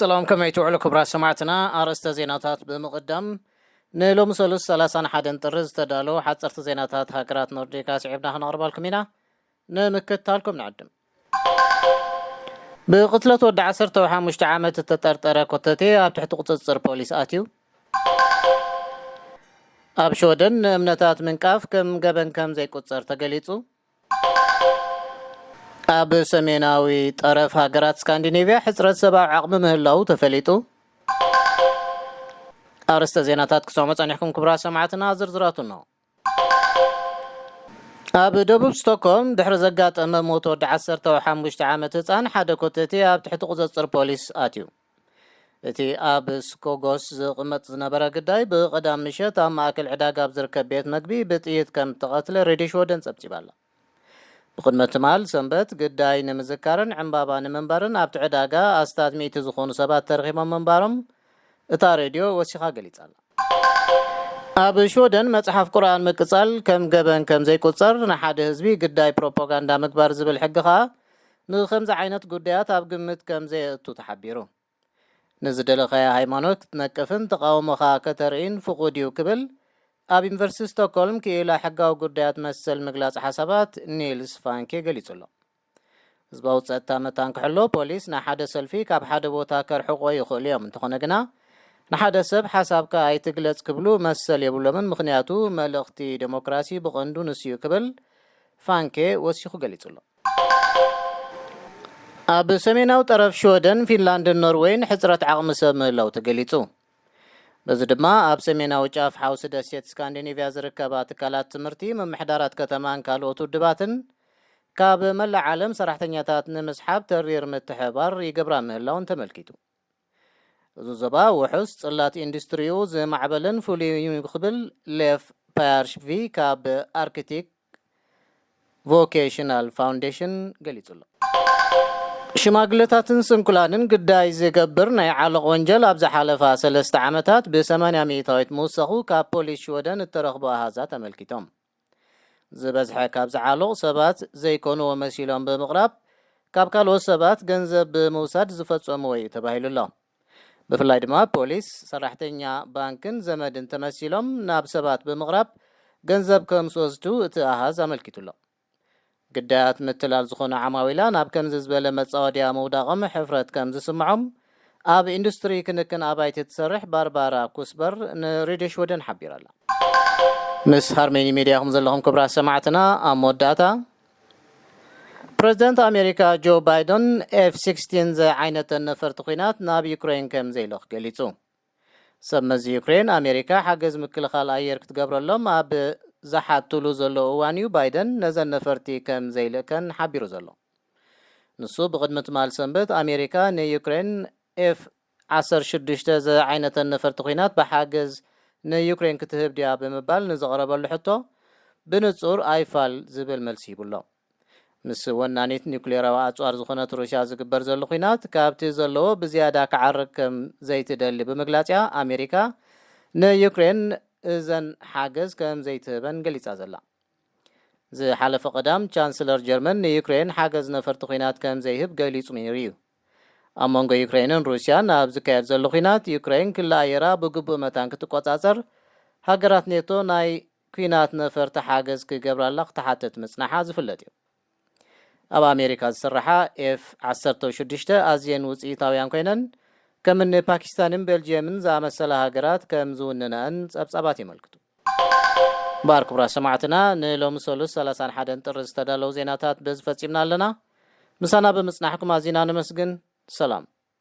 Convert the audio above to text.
ሰላም፣ ከመይ ትውዕሉ ክቡራት ሰማዕትና? ኣርእስተ ዜናታት ብምቕዳም፣ ንሎሚ ሰሉስ ሰላሳን ሓደን ጥሪ ዝተዳለዉ ሓፀርቲ ዜናታት ሃገራት ኖርዲካ ስዒብና ክነቕርበልኩም ኢና። ንምክትታልኩም ንዕድም። ብቕትለት ወዲ ዓሰርተ ሓሙሽተ ዓመት እተጠርጠረ ኮተቴ ኣብ ትሕቲ ቁፅፅር ፖሊስ ኣትዩ። ኣብ ሽወደን ንእምነታት ምንቃፍ ከም ገበን ከም ዘይቁፀር ተገሊጹ። ኣብ ሰሜናዊ ጠረፍ ሃገራት ስካንዲኔቭያ ሕጽረት ሰብኣዊ ዓቕሚ ምህላዉ ተፈሊጡ። ኣርእስተ ዜናታት ክሰሙ ጸኒሕኩም ክቡራት ሰማዕትና፣ ዝርዝራቱ እንሆ። ኣብ ደቡብ ስቶክሆልም ድሕሪ ዘጋጠመ ሞት ወዲ ዓሰርተ ሓሙሽተ ዓመት ህጻን ሓደ ኮተቴ ኣብ ትሕቲ ቁጽጽር ፖሊስ ኣትዩ። እቲ ኣብ ስኮጎስ ዝቕመጥ ዝነበረ ግዳይ ብቐዳም ምሸት ኣብ ማእከል ዕዳጋ ኣብ ዝርከብ ቤት መግቢ ብጥይት ከም እተቐትለ ሬድዮ ሽወደን ጸብጺባ ኣላ። ብቕድሚ ትማል ሰንበት ግዳይ ንምዝካርን ዕምባባ ንምንባርን ኣብቲ ዕዳጋ ኣስታት ሚእቲ ዝኾኑ ሰባት ተረኺቦም ምንባሮም እታ ሬድዮ ወሲኻ ገሊጻ ኣላ። ኣብ ሽወደን መጽሓፍ ቁርኣን ምቅጻል ከም ገበን ከም ዘይቁጸር፣ ንሓደ ህዝቢ ግዳይ ፕሮፓጋንዳ ምግባር ዝብል ሕጊ ከኣ ንኸምዚ ዓይነት ጉዳያት ኣብ ግምት ከም ዘየእቱ ተሓቢሩ። ንዝደለኻዮ ሃይማኖት ክትነቅፍን ተቓውሞኻ ከተርእይን ፍቑድ እዩ ክብል ኣብ ዩኒቨርሲቲ ስቶክሆልም ክኢላ ሕጋዊ ጉዳያት መሰል ምግላጽ ሓሳባት ኒልስ ፋንኬ ገሊጹ ኣሎ። ህዝባዊ ጸጥታ መታን ክሕሎ ፖሊስ ንሓደ ሰልፊ ካብ ሓደ ቦታ ከርሕቆ ይኽእሉ እዮም፣ እንተኾነ ግና ንሓደ ሰብ ሓሳብካ ኣይትግለጽ ክብሉ መሰል የብሎምን፣ ምኽንያቱ መልእኽቲ ዴሞክራሲ ብቐንዱ ንሱ እዩ ክብል ፋንኬ ወሲኹ ገሊጹ ኣሎ። ኣብ ሰሜናዊ ጠረፍ ሽወደን፣ ፊንላንድን ኖርዌይን ሕጽረት ዓቕሚ ሰብ ምህላው ተገሊጹ። በዚ ድማ ኣብ ሰሜናዊ ጫፍ ሓውሲ ደሴት ስካንዲኔቭያ ዝርከባ ትካላት ትምህርቲ፣ ምምሕዳራት ከተማን ካልኦት ውድባትን ካብ መላእ ዓለም ሰራሕተኛታት ንምስሓብ ተሪር ምትሕባር ይገብራ ምህላውን ተመልኪቱ። እዚ ዞባ ውሑስ ጽላት ኢንዱስትሪኡ ዝማዕበለን ፍሉይ እዩ ክብል ሌፍ ፓያርሽቪ ካብ ኣርክቲክ ቮኬሽናል ፋውንዴሽን ገሊጹ ኣሎ። ሽማግለታትን ስንኩላንን ግዳይ ዝገብር ናይ ዓሎቕ ወንጀል ኣብ ዝሓለፋ ሰለስተ ዓመታት ብ80 ሚእታዊት ምውሳኹ ካብ ፖሊስ ሽወደን እተረኽቡ ኣሃዛት ኣመልኪቶም። ዝበዝሐ ካብዚ ዓሎቕ ሰባት ዘይኮንዎ መሲሎም ብምቕራብ ካብ ካልኦት ሰባት ገንዘብ ብምውሳድ ዝፈጸምዎ እዩ ተባሂሉ ኣሎ። ብፍላይ ድማ ፖሊስ፣ ሰራሕተኛ ባንክን ዘመድን ተመሲሎም ናብ ሰባት ብምቕራብ ገንዘብ ከም ዝወስዱ እቲ ኣሃዝ ኣመልኪቱ ኣሎ። ግዳያት ምትላል ዝኾኑ ዓማዊላ ናብ ከምዚ ዝበለ መጻወድያ ምውዳቖም ሕፍረት ከም ዝስምዖም ኣብ ኢንዱስትሪ ክንክን ኣባይቲ እትሰርሕ ባርባራ ኩስበር ንሬድዮ ሽወደን ሓቢራ ኣላ። ምስ ሃርሜኒ ሚድያ ኢኹም ዘለኹም ክቡራት ሰማዕትና። ኣብ መወዳእታ፣ ፕረዚደንት ኣሜሪካ ጆ ባይደን ኤፍ ሲክስቲን ዝዓይነተን ነፈርቲ ኲናት ናብ ዩክሬን ከም ዘይልእኽ ገሊጹ። ሰብ መዚ ዩክሬን፣ ኣሜሪካ ሓገዝ ምክልኻል ኣየር ክትገብረሎም ኣብ ዝሓቱሉ ዘለዉ እዋን እዩ ባይደን ነዘን ነፈርቲ ከም ዘይልእከን ሓቢሩ ዘሎ። ንሱ ብቕድሚ ትማል ሰንበት ኣሜሪካ ንዩክሬን ኤፍ ዓሰርተ ሽዱሽተ ዝዓይነተን ነፈርቲ ኲናት ብሓገዝ ንዩክሬን ክትህብ ድያ ብምባል ንዘቕረበሉ ሕቶ ብንጹር ኣይፋል ዝብል መልሲ ሂቡ ኣሎ። ምስ ወናኒት ኒውክሌራዊ ኣጽዋር ዝኾነት ሩስያ ዝግበር ዘሎ ኲናት ካብቲ ዘለዎ ብዝያዳ ክዓርግ ከም ዘይትደሊ ብምግላጽ እያ ኣሜሪካ ንዩክሬን እዘን ሓገዝ ከም ዘይትህበን ገሊጻ ዘላ። ዝሓለፈ ቀዳም ቻንስለር ጀርመን ንዩክሬን ሓገዝ ነፈርቲ ኲናት ከም ዘይህብ ገሊጹ ነይሩ እዩ። ኣብ መንጎ ዩክሬንን ሩስያን ኣብ ዝካየድ ዘሎ ኲናት ዩክሬን ክሊ ኣየራ ብግቡእ መታን ክትቆጻጸር ሃገራት ኔቶ ናይ ኲናት ነፈርቲ ሓገዝ ክገብራላ ክትሓትት ምጽናሓ ዝፍለጥ እዩ። ኣብ ኣሜሪካ ዝስርሓ ኤፍ ዓሰርተ ሽዱሽተ ኣዝየን ውጽኢታውያን ኮይነን ከም እኒ ፓኪስታንን ቤልጅየምን ዝኣመሰላ ሃገራት ከም ዝውንነአን ጸብጻባት የመልክቱ። እምበኣር ክቡራት ሰማዕትና፣ ንሎሚ ሰሉስ ሰላሳን ሓደን ጥሪ ዝተዳለዉ ዜናታት በዚ ፈጺምና ኣለና። ምሳና ብምጽናሕኩም ኣዚና ነመስግን። ሰላም።